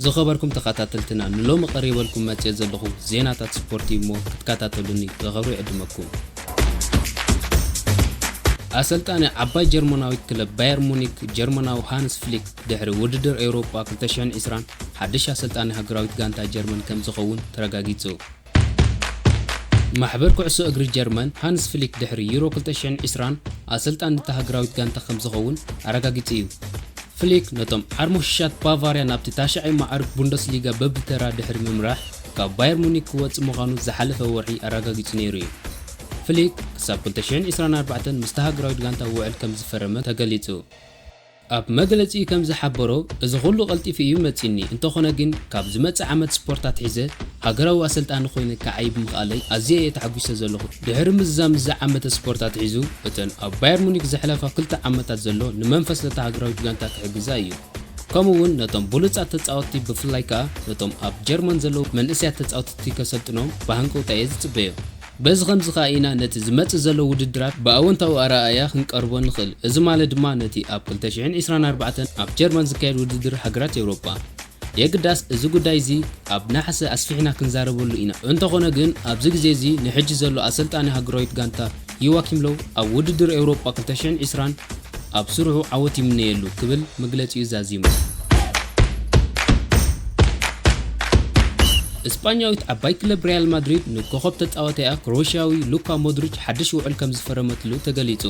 ዝኸበርኩም ተኸታተልትና፣ ንሎሚ ቀሪበልኩም መጽየ ዘለኹ ዜናታት ስፖርት እዩ እሞ ክትከታተሉኒ ብኽብሪ እዕድመኩም። ኣሰልጣኒ ዓባይ ጀርመናዊት ክለብ ባየር ሙኒክ፣ ጀርመናዊ ሃንስ ፍሊክ፣ ድሕሪ ውድድር ኤውሮጳ ክልተ ሽሕን ዕስራን ሓድሽ ኣሰልጣኒ ሃገራዊት ጋንታ ጀርመን ከም ዝኸውን ተረጋጊጹ። ማሕበር ኩዕሶ እግሪ ጀርመን፣ ሃንስ ፍሊክ ድሕሪ ዩሮ ክልተ ሽሕን ዕስራን ኣሰልጣኒ እታ ሃገራዊት ጋንታ ከም ዝኸውን ኣረጋጊጹ እዩ። ፍሊክ ነቶም ዓርሞሽሻት ባቫርያ ናብቲ ታሽዓይ ማዕርግ ቡንደስሊጋ በብተራ ድሕሪ ምምራሕ፣ ካብ ባየር ሙኒክ ክወጽእ ምዃኑ ዝሓለፈ ወርሒ ኣረጋጊጹ ነይሩ እዩ። ፍሊክ ክሳብ ክልተ ሽሕን ዕስራን ኣርባዕተን ምስታ ሃገራዊት ጋንታ ውዕል ከም ዝፈረመ ተገሊጹ። ኣብ መግለጺኡ ከም ዝሓበሮ፣ እዚ ኩሉ ቀልጢፉ እዩ መጺኒ፣ እንተኾነ ግን ካብ ዝመጽእ ዓመት ስፖርት ኣትሒዘ ሃገራዊ ኣሰልጣኒ ኮይነ ክዓዪ ብምኽኣለይ ኣዝየ እየ ተሓጒሰ ዘለኹ። ድሕሪ ምዝዛም እዚ ዓመተ ስፖርት ኣትሒዙ፣ እተን ኣብ ባየር ሙኒክ ዘሕለፋ ክልተ ዓመታት ዘሎ ንመንፈስ ነታ ሃገራዊት ጋንታ ክሕግዛ እዩ። ከምኡ እውን ነቶም ብሉጻት ተጻወትቲ፣ ብፍላይ ከኣ ነቶም ኣብ ጀርመን ዘለዉ መንእሰያት ተጻወትቲ ከሰልጥኖም ብሃንቀውታ እየ ዝጽበዮ። በዚ ከምዚ ከኣ ኢና ነቲ ዝመጽእ ዘሎ ውድድራት ብኣወንታዊ ኣረኣእያ ክንቀርቦ ንኽእል። እዚ ማለት ድማ ነቲ ኣብ ክልተ ሽሕን ዕስራን ኣርባዕተን ኣብ ጀርመን ዝካየድ ውድድር ሃገራት ኤውሮጳ። የግዳስ እዚ ጉዳይ እዚ ኣብ ነሓሰ ኣስፊሕና ክንዛረበሉ ኢና። እንተኾነ ግን ኣብዚ ግዜ እዚ ንሕጂ ዘሎ ኣሰልጣኒ ሃገራዊት ጋንታ ዮዋኪም ሎው ኣብ ውድድር ኤውሮጳ ክልተ ሽሕን ዕስራን ኣብ ስርሑ ዓወት ይምነየሉ ክብል መግለጺኡ ዛዚሙ። እስጳኛዊት ዓባይ ክለብ ሪያል ማድሪድ ንኮኸብ ተጻዋታያ ክሮኤሽያዊ ሉካ ሞድሪች ሓድሽ ውዕል ከም ዝፈረመትሉ ተገሊጹ።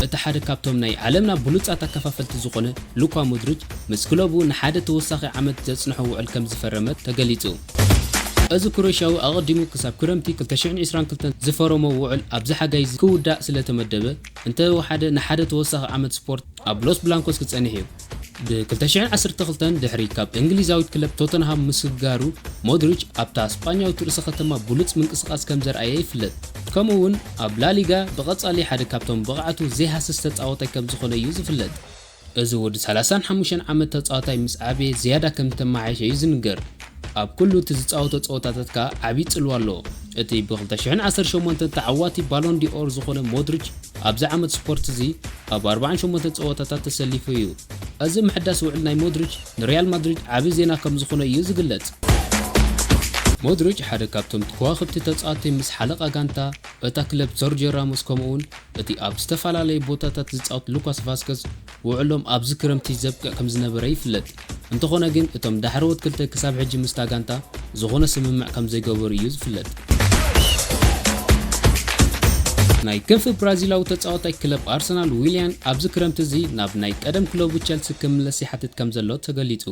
እቲ ሓደ ካብቶም ናይ ዓለምና ብሉጻት ኣከፋፈልቲ ዝኾነ ሉካ ሞድሪች ምስ ክለቡ ንሓደ ተወሳኺ ዓመት ዘጽንሖ ውዕል ከም ዝፈረመ ተገሊጹ። እዚ ክሮኤሽያዊ ኣቐዲሙ ክሳብ ክረምቲ ክልተ ሽሕን ዕስራን ክልተን ዝፈረሞ ውዕል ኣብዚ ሓጋይ እዚ ክውዳእ ስለ ተመደበ፣ እንተወሓደ ንሓደ ተወሳኺ ዓመት ስፖርት ኣብ ሎስ ብላንኮስ ክጸንሕ እዩ። ብ ክልተ ሽሕን ዓሰርተ ክልተን ድሕሪ ካብ እንግሊዛዊት ክለብ ቶተንሃም ምስግጋሩ፣ ሞድሪች ኣብታ ስጳኛዊት ርእሰ ከተማ ብሉጽ ምንቅስቓስ ከም ዘርኣየ ይፍለጥ። ከምኡ እውን ኣብ ላሊጋ ብቐጻሊ ሓደ ካብቶም ብቕዓቱ ዘይሃስስ ተጻዋታይ ከም ዝኾነ እዩ ዝፍለጥ። እዚ ወዲ ሰላሳን ሓሙሽተን ዓመት ተጻዋታይ ምስ ዓበየ ዝያዳ ከም ዝተመሓየሸ እዩ ዝንገር። ኣብ ኩሉ እቲ ዝጻወቶ ጸወታታት ከኣ ዓቢ ጽልዋ ኣለዎ። እቲ ብ ክልተ ሽሕን ዓሰርተ ሸሞንተን ተዓዋቲ ባሎን ዲኦር ዝኾነ ሞድሪች ኣብዚ ዓመት ስፖርት እዚ ኣብ ኣርባዓን ሸሞንተን ጸወታታት ተሰሊፉ እዩ። እዚ ምሕዳስ ውዕል ናይ ሞድሪች ንሪያል ማድሪድ ዓቢ ዜና ከም ዝኾነ እዩ ዝግለጽ። ሞድሪች ሓደ ካብቶም ከዋኽብቲ ተጻወትቲ ምስ ሓለቓ ጋንታ እታ ክለብ ሰርጂዮ ራሞስ ከምኡውን እቲ ኣብ ዝተፈላለየ ቦታታት ዝጻወት ሉካስ ቫስከዝ ውዕሎም ኣብዚ ክረምቲ ዘብቅዕ ከም ዝነበረ ይፍለጥ። እንተኾነ ግን እቶም ዳሕረዎት ክልተ ክሳብ ሕጂ ምስታ ጋንታ ዝኾነ ስምምዕ ከም ዘይገበሩ እዩ ዝፍለጥ። ናይ ክንፊ ብራዚላዊ ተጻዋታይ ክለብ ኣርሰናል ዊልያን ኣብዚ ክረምቲ እዚ ናብ ናይ ቀደም ክለቡ ቸልሲ ክምለስ ይሓትት ከም ዘሎ ተገሊጹ።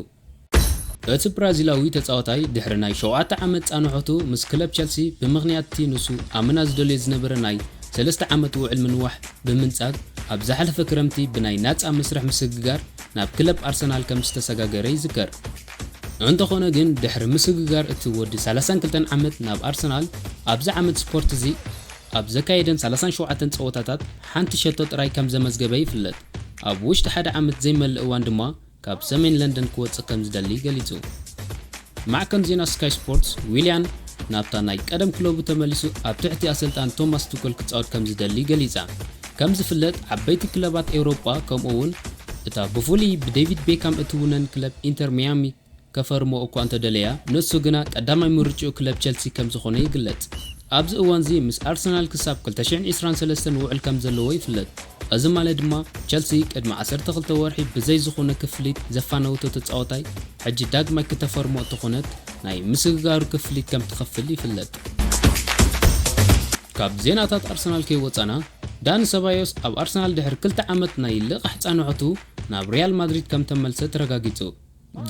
እቲ ብራዚላዊ ተጻዋታይ ድሕሪ ናይ ሸውዓተ ዓመት ጻንሖቱ ምስ ክለብ ቸልሲ ብምኽንያት እቲ ንሱ ኣመና ዝደልዮ ዝነበረ ናይ ሰለስተ ዓመት ውዕል ምንዋሕ ብምንጻግ ኣብ ዝሓለፈ ክረምቲ ብናይ ናጻ መስርሕ ምስግጋር ናብ ክለብ ኣርሰናል ከም ዝተሰጋገረ ይዝከር። እንተኾነ ግን ድሕሪ ምስግጋር እቲ ወዲ ሰላሳን ክልተን ዓመት ናብ ኣርሰናል ኣብዚ ዓመት ስፖርት እዚ ኣብ ዘካየደን ሰላሳን ሸውዓተን ጸወታታት ሓንቲ ሸቶ ጥራይ ከም ዘመዝገበ ይፍለጥ። ኣብ ውሽጢ ሓደ ዓመት ዘይመልእ እዋን ድማ ካብ ሰሜን ለንደን ክወጽእ ከም ዝደሊ ገሊጹ። ማዕከን ዜና ስካይ ስፖርትስ ዊልያን ናብታ ናይ ቀደም ክለቡ ተመሊሱ ኣብ ትሕቲ ኣሰልጣን ቶማስ ቱከል ክጻወት ከም ዝደሊ ገሊጻ። ከም ዝፍለጥ ዓበይቲ ክለባት ኤውሮጳ ከምኡ እውን እታ ብፍሉይ ብዴቪድ ቤካም እትውነን ክለብ ኢንተር ሚያሚ ከፈርሞ እኳ እንተደለያ፣ ንሱ ግና ቀዳማይ ምርጭኡ ክለብ ቸልሲ ከም ዝኾነ ይግለጽ። ኣብዚ እዋን እዚ ምስ ኣርሰናል ክሳብ ክልተ ሽሕን ዕስራን ሰለስተን ውዕል ከም ዘለዎ ይፍለጥ። እዚ ማለት ድማ ቸልሲ ቅድሚ ዓሰርተ ክልተ ወርሒ ብዘይ ዝኾነ ክፍሊት ዘፋነወቶ ተጻዋታይ ሕጂ ዳግማይ ክተፈርሞ እተኾነት ናይ ምስግጋሩ ክፍሊት ከም ትኸፍል ይፍለጥ። ካብ ዜናታት ኣርሰናል ከይወጻና፣ ዳኒ ሰባዮስ ኣብ ኣርሰናል ድሕሪ ክልተ ዓመት ናይ ልቓሕ ጻንሖቱ ናብ ሪያል ማድሪድ ከም ተመልሰ ተረጋጊጹ።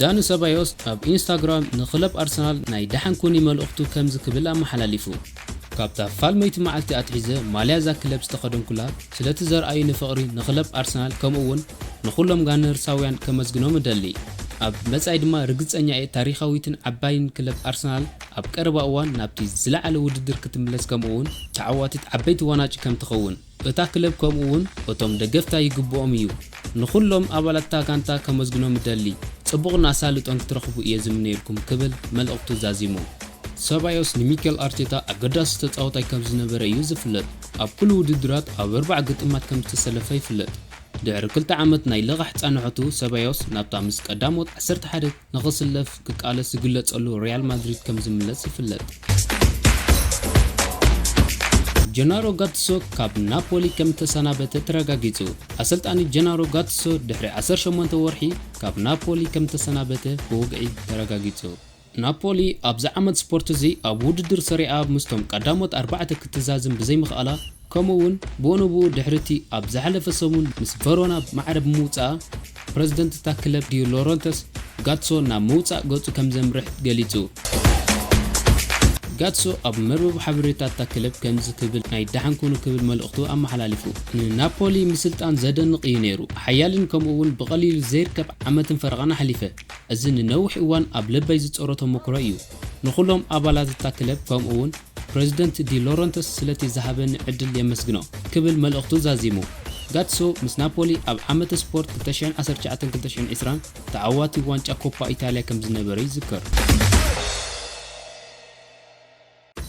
ዳኒ ሰባዮስ ኣብ ኢንስታግራም ንክለብ ኣርሰናል ናይ ደሓን ኩኒ መልእኽቱ ከምዚ ክብል ኣመሓላሊፉ። ካብታ ፋልመይቲ መዓልቲ ኣትሒዘ ማልያ እዛ ክለብ ዝተኸደንኩላ ስለቲ ዘርኣዩኒ ፍቕሪ ንክለብ ኣርሰናል ከምኡ እውን ንኹሎም ጋነርሳውያን ከመስግኖም እደሊ። ኣብ መጻኢ ድማ ርግጸኛ እየ ታሪኻዊትን ዓባይን ክለብ ኣርሰናል ኣብ ቀረባ እዋን ናብቲ ዝለዓለ ውድድር ክትምለስ ከምኡ እውን ተዓዋቲት ዓበይቲ ዋናጭ ከም ትኸውን። እታ ክለብ ከምኡ እውን እቶም ደገፍታ ይግብኦም እዩ። ንኹሎም ኣባላት እታ ጋንታ ከመስግኖም እደሊ። ጽቡቕን ኣሳልጦን ክትረኽቡ እየ ዝምነየልኩም ክብል መልእኽቱ ዛዚሙ። ሰባዮስ ንሚኬል ኣርቴታ ኣገዳሲ ተጻዋታይ ከም ዝነበረ እዩ ዝፍለጥ። ኣብ ኩሉ ውድድራት ኣብ ኣርባዕ ግጥማት ከም ዝተሰለፈ ይፍለጥ። ድሕሪ ክልተ ዓመት ናይ ልቓሕ ጻንሖቱ፣ ሰባዮስ ናብታ ምስ ቀዳሞት ዓሰርተ ሓደ ንኽስለፍ ክቃለስ ዝግለጸሉ ሪያል ማድሪድ ከም ዝምለስ ይፍለጥ። ጀናሮ ጋትሶ ካብ ናፖሊ ከም ተሰናበተ ተረጋጊጹ። ኣሰልጣኒ ጀናሮ ጋትሶ ድሕሪ ዓሰርተ ሸሞንተ ወርሒ ካብ ናፖሊ ከም ተሰናበተ ብወግዒ ተረጋጊጹ። ናፖሊ ኣብዚ ዓመት ስፖርት እዚ ኣብ ውድድር ሰሪኣ ምስቶም ቀዳሞት ኣርባዕተ ክትዛዝም ብዘይምኽኣላ፣ ከምኡ እውን ብኡ ንብኡ ድሕሪ እቲ ኣብ ዝሓለፈ ሰሙን ምስ ቨሮና ማዕረ ብምውፅኣ፣ ፕረዚደንት እታ ክለብ ዲ ሎረንተስ ጋትሶ ናብ ምውፃእ ገፁ ከም ዘምርሕ ገሊፁ። ጋትሶ ኣብ መርበብ ሓበሬታ እታ ክለብ ከምዚ ክብል ናይ ደሓን ኩኑ ክብል መልእኽቱ ኣመሓላሊፉ። ንናፖሊ ምስልጣን ዘደንቕ እዩ ነይሩ። ሓያልን ከምኡ እውን ብቐሊሉ ዘይርከብ ዓመትን ፈረቓን ኣሕሊፈ። እዚ ንነዊሕ እዋን ኣብ ልበይ ዝጸሮ ተመክሮ እዩ። ንኹሎም ኣባላት እታ ክለብ ከምኡ እውን ፕረዚደንት ዲ ሎረንተስ ስለቲ ዝሃበኒ ዕድል የመስግኖ ክብል መልእኽቱ ዛዚሙ። ጋትሶ ምስ ናፖሊ ኣብ ዓመተ ስፖርት ክልተ ሽሕን ዓሰርተ ትሽዓተን ክልተ ሽሕን ዕስራን ተዓዋቲ ዋንጫ ኮፓ ኢታልያ ከም ዝነበረ ይዝከር።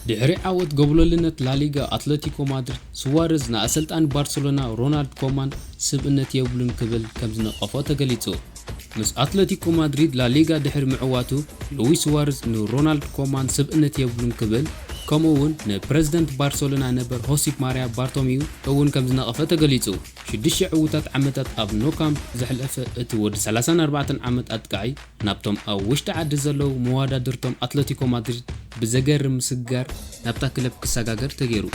ድሕሪ ዓወት ጎብለልነት ላሊጋ ኣትለቲኮ ማድሪድ፣ ሱዋረዝ ንኣሰልጣኒ ባርሰሎና ሮናልድ ኮማን ስብእነት የብሉን ክብል ከም ዝነቐፎ ተገሊጹ። ምስ ኣትለቲኮ ማድሪድ ላሊጋ ድሕሪ ምዕዋቱ፣ ሉዊስ ሱዋረዝ ንሮናልድ ኮማን ስብእነት የብሉን ክብል፣ ከምኡ እውን ንፕረዚደንት ባርሰሎና ነበር ሆሲፕ ማርያ ባርቶሚዩ እውን ከም ዝነቐፈ ተገሊጹ። ሽዱሽተ ዕዉታት ዓመታት ኣብ ኖ ካምፕ ዘሕለፈ እቲ ወዲ ሰላሳን ኣርባዕተን ዓመት ኣጥቃዒ፣ ናብቶም ኣብ ውሽጢ ዓዲ ዘለዉ መወዳድርቶም ኣትለቲኮ ማድሪድ ብዘገርም ምስግጋር ናብታ ክለብ ክሰጋገር ተገይሩ።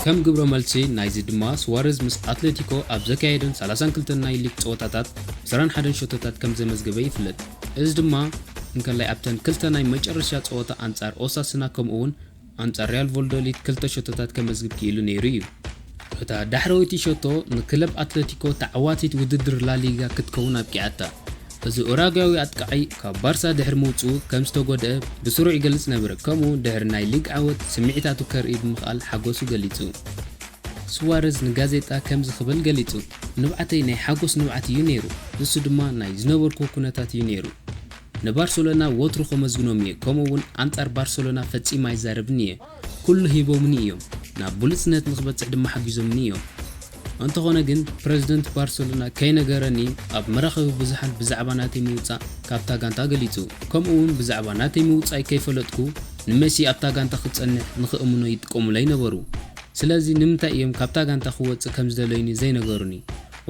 ከም ግብረ መልሲ ናይዚ ድማ፣ ሱዋረዝ ምስ ኣትለቲኮ ኣብ ዘካየደን ሰላሳን ክልተን ናይ ሊግ ጸወታታት ዕስራን ሓደን ሸቶታት ከም ዘመዝገበ ይፍለጥ። እዚ ድማ እንከላይ ኣብተን ክልተ ናይ መጨረሻ ጸወታ ኣንጻር ኦሳሱና ከምኡ እውን ኣንጻር ሪያል ቮልዶሊድ ክልተ ሸቶታት ከመዝግብ ክኢሉ ነይሩ እዩ። እታ ዳሕረወይቲ ሸቶ ንክለብ ኣትለቲኮ ተዓዋቲት ውድድር ላሊጋ ክትከውን ኣብቂዓታ። እዚ ኡራጓያዊ ኣጥቃዒ ካብ ባርሳ ድሕሪ ምውጽኡ ከም ዝተጎድአ ብስሩዕ ይገልጽ ነበረ። ከምኡ ድሕሪ ናይ ሊግ ዓወት ስምዒታቱ ከርኢ ብምኽኣል ሓጎሱ ገሊጹ። ሱዋረዝ ንጋዜጣ ከምዚ ክብል ገሊጹ፣ "ንብዓተይ ናይ ሓጎስ ንብዓት እዩ ነይሩ፣ ንሱ ድማ ናይ ዝነበርኩዎ ኩነታት እዩ ነይሩ። ንባርሰሎና ወትሩ ከመስግኖም እየ፣ ከምኡ እውን ኣንጻር ባርሰሎና ፈጺመ ኣይዛረብን እየ። ኩሉ ሂቦምኒ እዮም፣ ናብ ብሉጽነት ንክበጽሕ ድማ ሓጊዞምኒ እዮም። እንተኾነ ግን ፕረዚደንት ባርሰሎና ከይነገረኒ ኣብ መራኸቢ ብዙሓን ብዛዕባ ናተይ ምውጻእ ካብታ ጋንታ ገሊጹ። ከምኡ እውን ብዛዕባ ናተይ ምውጻእ ከይፈለጥኩ ንመሲ ኣብታ ጋንታ ክጸንሕ ንኽእምኖ ይጥቀሙለይ ነበሩ። ስለዚ ንምንታይ እዮም ካብታ ጋንታ ክወጽእ ከም ዝደለዩኒ ዘይነገሩኒ?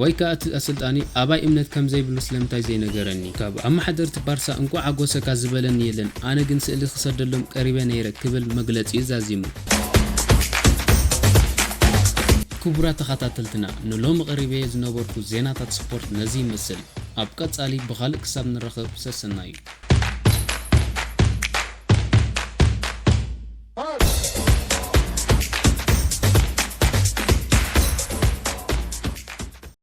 ወይ ከኣ እቲ ኣሰልጣኒ ኣባይ እምነት ከም ዘይብሉ ስለምንታይ ዘይነገረኒ? ካብ ኣመሓደርቲ ባርሳ እንቋዕ ኣጎሰካ ዝበለኒ የለን፣ ኣነ ግን ስእሊ ክሰደሎም ቀሪበ ነይረ" ክብል መግለጺኡ ዛዚሙ። ክቡራት ተኸታተልትና፣ ንሎሚ ቀሪበዮ ዝነበርኩ ዜናታት ስፖርት ነዚ ይመስል። ኣብ ቀጻሊ ብኻልእ ክሳብ ንራኸብ ሰሰናዩ።